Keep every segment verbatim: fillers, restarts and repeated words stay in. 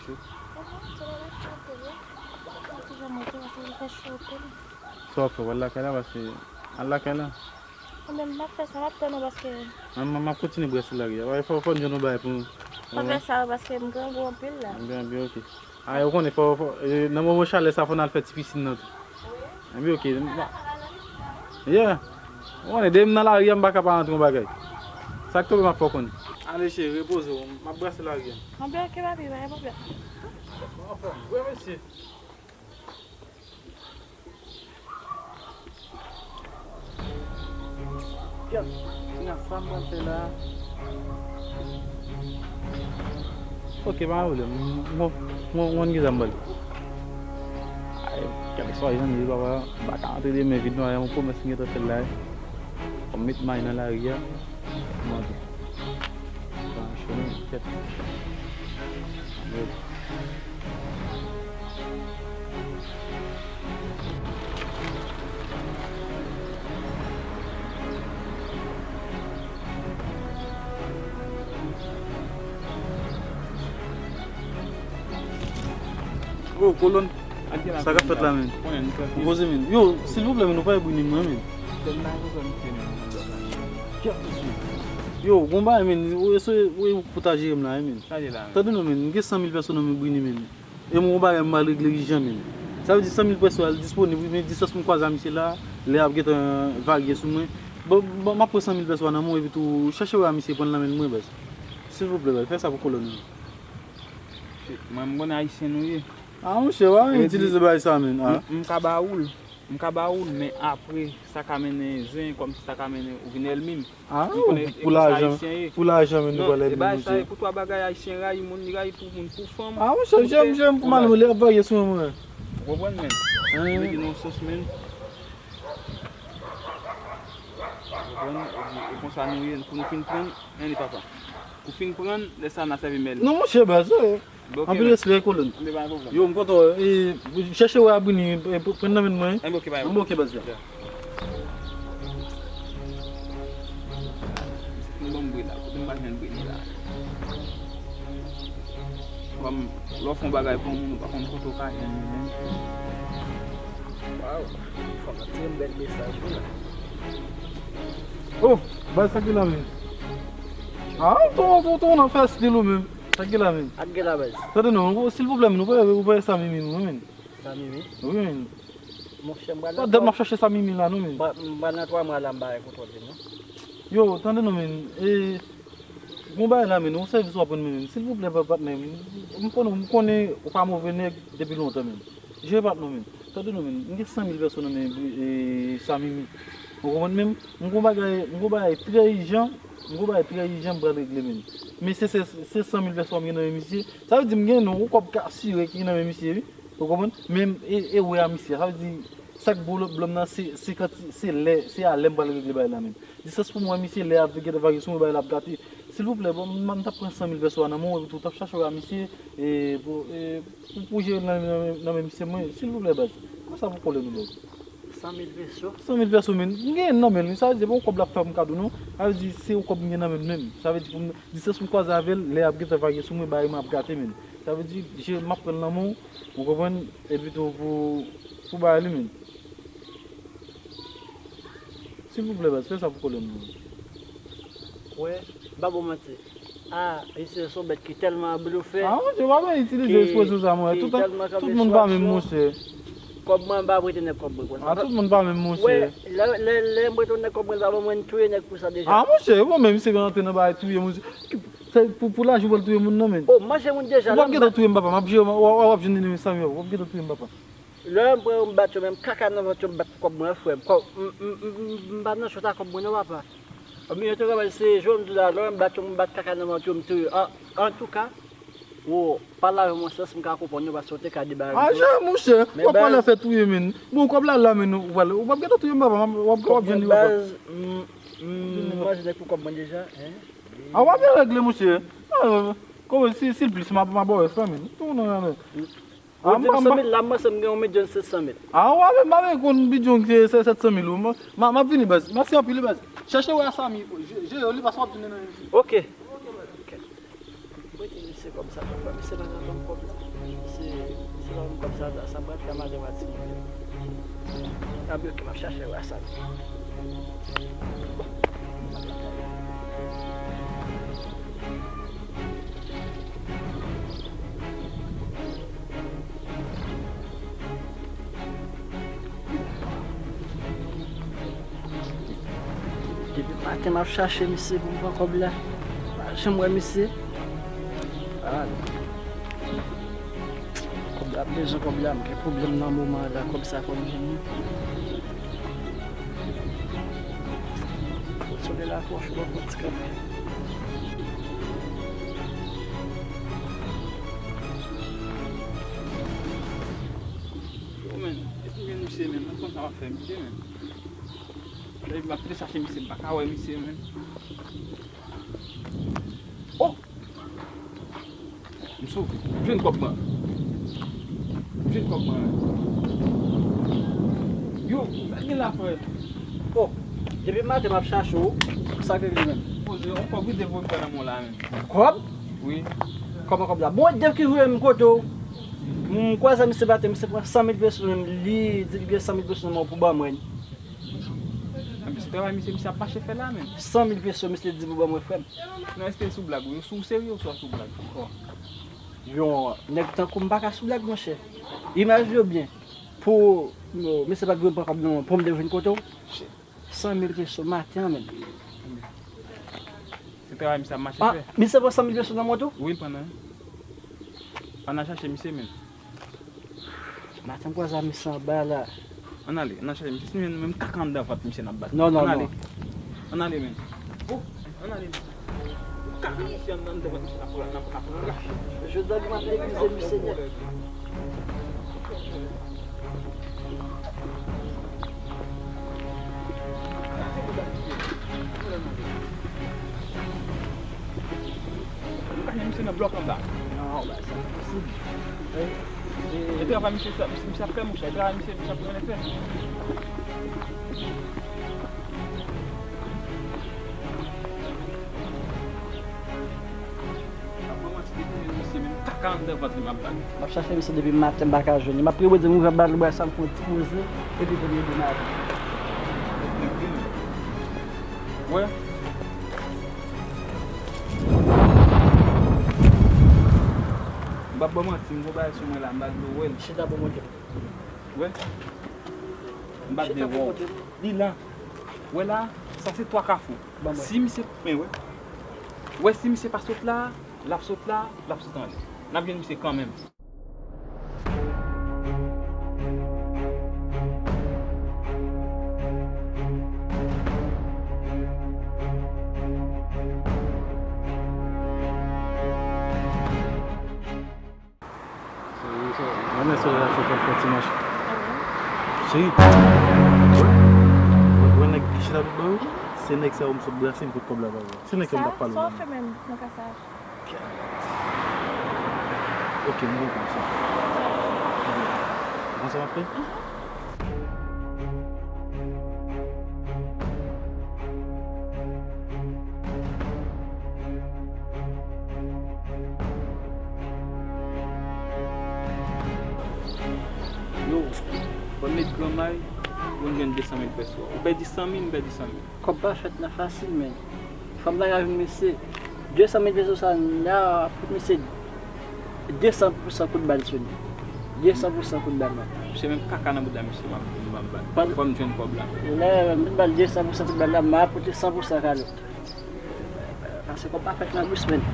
Mwen, se la, la, chante, wi. Mwen toujou monte, paske li fè cho anpil. Sa w ap fè, w al lakay la, paske, al lakay la. Mwen menm, m ap fè sa, m ap tann ou, paske Mwen, mwen, m ap kontinye brase lari a. Fò, fò n jwenn yon bagay pou nou. M ap fè sa, paske m grangou anpil la. M grangou, ok. A, ou konnen, fò, fò, e, nan moman chalè sa, fò n al fè ti pisin nan tou. Ebyen, ok. Yeah. Ou konnen, depi m nan lari a, m pa ka pa rantre yon bagay. Sa k tonbe, m ap fè w konnen. Ale, cheri, repoze w. M ap brase lari a. Anben, ok, papi, pa gen pwoblèm. Anfòm, wi, mesye. Kèt, tina, sa m pral fè la? Ok, pa gen pwoblèm. Mwen, mwen, mwen, mwen gen zam bal. Ay, kèlkeswa jan li ye, papa, m pa ka antre de men vid non, yon pwomès m gentan fè l la. Fò m met may nan lari a, mwen antre. Sa cho menm, kèt. Oh, kolòn. Sa k ap fèt la menm? Ou poze menm. Yo, silvouplè menm, nou pa ebrini mwen menm. Yo, gon bagay menm, ou eseye, ou pou ta jere m la, menm. Tande non menm, m gen san mil pèso nan men ebrini menm. E m gon bagay m al regle ijan menm. Sa vle di san mil pèso a l disponib, wi, men distans pou m kwaze a misye la, lè ap gentan varye sou mwen. Bon, bon, m ap pran san mil pèso a nan men w, epi tou chèche wè a misye pran l nan men mwen, baz. Silvouplè, baz, fè sa pou kolòn nan. Shit, mwen, m konnen ayisyen nou ye. Ah, monchè, w a itilize bagay sa menm, ah. M, m ka ba ou l. M ka ba ou l, men apre, sa ka mennen zen, kòmsi sa ka mennen ou vin ènmi m. Ah, pou lajan, pou lajan menm nou pral ènmi, monchè. Pou twa bagay, ayisyen rayi moun, li rayi pou moun, pou fanm. Ah, monchè, jèm, jèm pou mal, li ap varye sou mwen. Ou konprann, menm? Mete nan sòs, menm. Ou konprann? E konsa nou ye, pou nou fin pran, enben, papa. Pou fin pran, lè sa, n a sèvi mèl. Non, monchè, baz, eh. Anpil respè, kolòn. Yo, m kontan wè. E, chèche wè ebrini, e, pran nan men mwen. Enben, ok, baz. Enben, ok, baz, ya. Misye fin ban m bri la. Kote m pral jwenn bri la? Kòm lè w fè yon bagay pou yon moun, ou pa konn kote w ka jwenn li menm. Waw, fò m tire yon bèl mesaj wi la. Oh, baz, sa ki la menm? Ah, ou tou, tou, tou nan fè stil ou menm. Sa ki la menm? Ak gen la baz. Tande non, silvouplè, menm, ou pa, ou pa sa Mimi, non, menm. Sa Mimi? Wi, menm. Monchè, m pral nan twa, m ap chache sa Mimi la, non, menm. M pral nan twa mwa la, m pa gen kontwòl li, non. Yo, tande non, menm. E, gon bagay la, menm, yon sèvis w ap rann mwen, menm. Silvouplè, pa, patnè, m konnen, m konnen ou pa move nèg depi lontan, menm. Jere patnè w, menm. Tande non, menm. M gen san mil pèso nan men, e, sa Mimi. Ou konprann, menm? M gon bagay, m gon bagay trè ijan, m gon bagay trè ijan m pral regle, menm. Men se, se, se san mil pèso m gen nan men misye. Sa vle di m gen non, yon kòb k asire ki nan men misye, wi. Ou konprann? Men e, e wè a misye. Sa vle di, sa k bo lòt blan nan, se, se kanti, se lè, se a lè m pral regle bagay la, menm. Distans pou mwen, misye, lè ap gentan varye sou mwen, bagay la ap gate. Silvouplè, bon, m, m t ap pran san mil pèso a nan men w, epi tou w t ap chache wè a misye, e, pou, e, pou, pou jere nan, nan, nan men misye mwen, silvouplè, baz. Mwen sa pou kole nou, baz. San mil peso? San mil peso, men. M gen nan men li. Sa vle di, se pa yon kòb l ap fè m kado, non. Sa vle di, se yon kòb m gen nan men m menm. Sa vle di, pou m, distans pou m kwaze avè l, lè ap gentan varye sou mwen, bagay mwen ap gate, men. Sa vle di, je, m ap pran l nan men w, ou konprann, epi tou pou, pou bagay li, men. Silvouplè, baz, fè sa pou kole m, non. Wè, m pa ba w manti. Ah, misye se yon bèt ki tèlman blofè. Ah, monchè, w ap itilize ekspresyon sa, monchè. Tout, tout moun pa menm, monchè. Kòb mwen, m pa prete nèg kòb mwen konsa. Ah, tout moun pa menm, monchè. Wè, lè, lè, lè m prete yon nèg kòb mwen, l pa ban mwen, m touye nèg pou sa deja. Ah, monchè, bon, menm misye konn antre nan bagay touye moun. Se pou, pou lajan w pral touye moun nan, menm. Oh, manje moun deja. W ap gentan touye m, papa. M ap jere, w, w, w ap jwenn li nan men Samy, w ap gentan touye m, papa. Lè m pran yo, m bat yo, men m kaka nan vant yo, m bat kòb mwen, frè m. Kòb, m, m, m, m, m pa nan chòt a kòb mwen non, papa. Oubyen yo te renmen se jodi la, lè m bat yo, m bat kaka nan vant yo, m touye. An, antouka, wo, pale avè mwen sans m ka konprann yo, paske w te ka debarase. Ah, jan, monchè, w ap pale afè touye, men. Bon, kòb la la, men, ou pale, w ap gentan touye m, papa, w ap, w ap jwenn li, papa. Baz, m, m, m manje nèg pou kòb mwen deja, en. Ah, w ap byen regle, monchè. Ah, kòman, si, si l plis, m a, m a ba w rès la, men. Tou nan, nan, nan. Ah, ou di m san mil la, m panse m gen yon milyon sèt san mil. Ah, w ap, m ap konn bidon ki se sèt san mil, wi. M, m, m ap vini, baz. Mèsi anpil, wi, baz. Chèche wè a Samy, je, je, li pa sa w ap vini nan yon. Ok. Ok. Prete misye kòb sa, papa. Misye pa nan banm kòb la. Misye, misye pa banm kòb sa, sa, sa pral ka madanm a timoun yo. N ap bloke, m ap chache wè sa. Depi maten m ap chache misye pou m pran kòb la. Pa janm wè misye. Ah, kòb la, m bezwen kòb la, m gen pwoblèm nan moman an la, kòb sa fò m jwenn li. Solèy la twò cho, m ap pran ti kanpe. Yo, men, epi men misye, men, mwen konn sa w ap fè misye, men. Epi m ap kite chache misye, m pa ka wè misye, men. Oh! M sou, m jwenn kòb mwen. M jwenn kòb mwen. Yo, sa gen la, frè? Oh, depi maten m ap chache w, sa k rive menm? Poze, yon kòb wi, depi w pran nan men w la menm. Kòb? Wi. Kòman kòb la? Bon, depi ki voye m kote w. M kwaze misye maten, misye pran san mil peso nan men m, li di l gen san mil peso nan men w pou ban mwen. Anben, se travay misye, misye ap mache fè la menm. San mil peso, misye di pou ban mwen, frè m. Non, èske sou blag, wi? Sou serye oswa sou blag? Bon. Yon nèg tankou m pa ka sou blag, monchè. Imajine w byen. Pou, non, misye pa t vle pran kòb nan men w, pou m te vin kote w. San mil peso maten an menm. Se travay misye ap mache fè. Misye pran san mil peso nan men w tou? Wi, l pran nan. Ann al chache misye menm. Maten m kwaze a misye anba la. Ann ale, ann al chache misye. Si nou jwenn nou menm kaka anndan vant misye n ap bat. Non, non, non. Ann ale. Ann ale, men. Oh, ann ale, men. Kaka misye anndan, anndan vant misye n ap, n ap, n ap rache. Jodi a m ap neglize misye nèt. Nou kache misye nan blòk anba. Non, bagay sa enposib. E travay misye sa, misye ap fè, monchè. E travay misye, misye ap renmen fè. Misye menm kaka anndan vant li m ap bat. M ap chache misye depi maten, m pa ka jwenn li. M ap priye Bondye m rive ap bat li, bwè sa m fè yon ti poze, epi pou li demare. Wè. M p ap ba w manti, m gon bagay sou mwen la, m pa vle w wè l. Chita pou mwen. Wè. M pa vle wè w. Li la. Wè la, sa se twa kafou. Si misye, men wè. Wè, si misye pa sot la, l ap sot la, l ap sot anlè. N ap jwenn misye kanmenm. Mwen menm solèy la fè fè ti mache. Cheri, wè, wè nèg ki chita tout bò yo, se nèg sa yo m sot brase m pot kòb la ba yo. Se nèg sa m t ap pale w la. Sa w fè menm nan ka sa? Ok, m konprann sa. Ou konn sa m ap fè? Yo, ban m met granmay, pou n jwenn de san mil pèso a. Ou pèdi san mil, m pèdi san mil. Kòb pa fèt nan fasil, men. Fò m ta ka jwenn mesye. De san mil peso sa, n a fout mesye de san pou san kout bal sou li. De san pou san kout bal, non. Se menm kaka nan bouda misye m ap, m ap bat. Fò m jwenn kòb la. Lè m fin ba l de san pou san kout bal la, m a pote san pou san kalòt. Paske kòb pa fèt nan bous, men.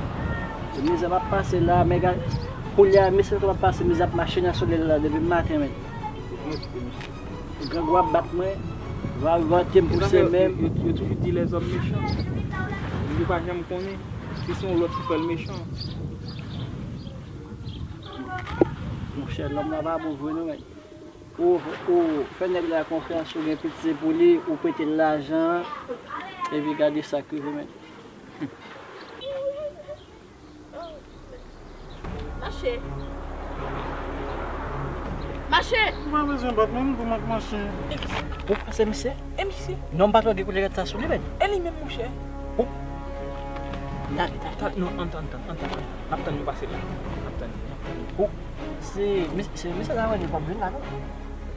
Mizè m ap pase la, men gad, koulye a, mesye kòb ap pase, mizè ap mache nan solèy la depi maten, men. Grangou ap bat mwen, va vante m pou se menm. Yo, yo, yo toujou di lèzòm mechan. Yo pa janm konnen si se yon lòt ki fè l mechan. Monchè, lòm nan pa bon vre non, men. Ou, ou fè nèg la konfyans, ou gen pitye pou li, ou prete l lajan, epi gade sa k rive, men. Mache. Mache! Mwen bezwen bat menm pou m ap mache. Ou panse misye? E misye? Non, m pa twò gen koulye rad sa sou li, men. E li menm, monchè? Ou. Gade, gade. Non, antann, antann, antann, antann. N ap tann yo pase la. N ap tann yo, n ap tann yo. Oh, se, se mesye sa wè li p ap jwenn la, non?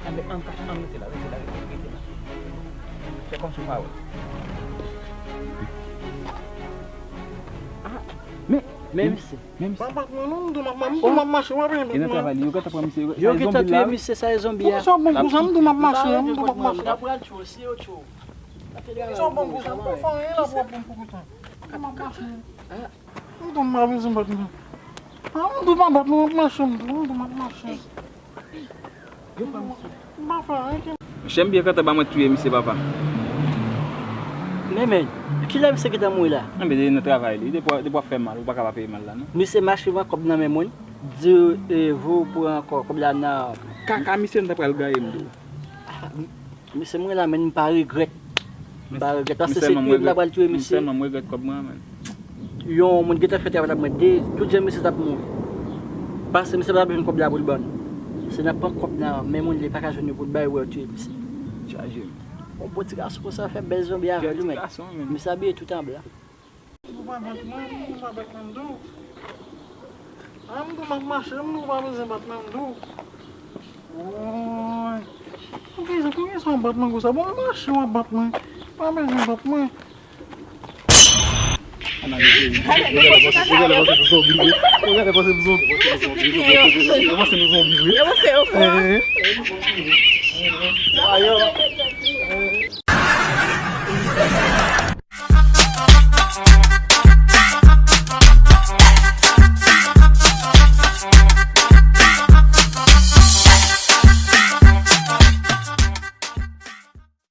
Enben, ann kache, ann rete la, rete la, rete la, rete la. Fè kòmsi w pa wè. Ah, men, men, men, misye. Men misye. Pa bat mwen non, m di w m ap, m di w m ap mache, w ap vin bat mwen. E nan travay li, yo gentan pran misye, yo gentan touye misye, sa e zonbi a. Poukisa w ban m kou sa, m di w m ap mache, m di w m ap mache. Poukisa w ban m kou sa, m pa fè anyen la pou w ap ban m kou sa. M di w m ap mache. M di w m pa bezwen bat mwen. Ah, m di w pa bat mwen, m ap mache, m di w, m di w m ap mache. Yo pa misye. M pa fè anyen. Monchè, m byen kontan ba mwen touye misye, papa. Men, men, kilè misye gentan mouri la? Enben, li nan travay li. Depi w ap fè mal, ou pa ka pa peye mal la, non. Misye mache pran kòb nan men moun, di, e, vou pran ankò kòb la nan. Kaka misye, m ta pral gaye, m di w. Ah, m-, misye mouri la, men m pa regrèt. M pa regrèt, paske se touye m la pral touye misye. Sèlman m regrèt kòb mwen an, man. Yon moun gentan fè travay la pou mwen, de, tout jan misye t ap mouri. Paske misye pa t ap jwenn kòb la pou l ban nou. Se n ap pran kòb nan men moun, li pa ka jwenn yo pou l bay, ou wè, yo touye misye. Chaje m. Yon bon ti gason konsa fè bèl zonbi avè l, men. Misye abiye tout an blan. M di w pa bat mwen, m di w pa bat mwen, m di w. Ah, m di w m ap mache, m di w pa bezwen bat mwen, m di w. Woy. Poukisa, poukisa w ap bat mwen konsa? Bon, m mache, w ap bat mwen. Pa bezwen bat mwen. Ann ale, cheri. Yo genlè panse nou zonbi vre. Yo genlè panse nou zonbi vre. Yo genlè panse nou zonbi vre. Yo panse yo fò. Eh, eh. Ayo.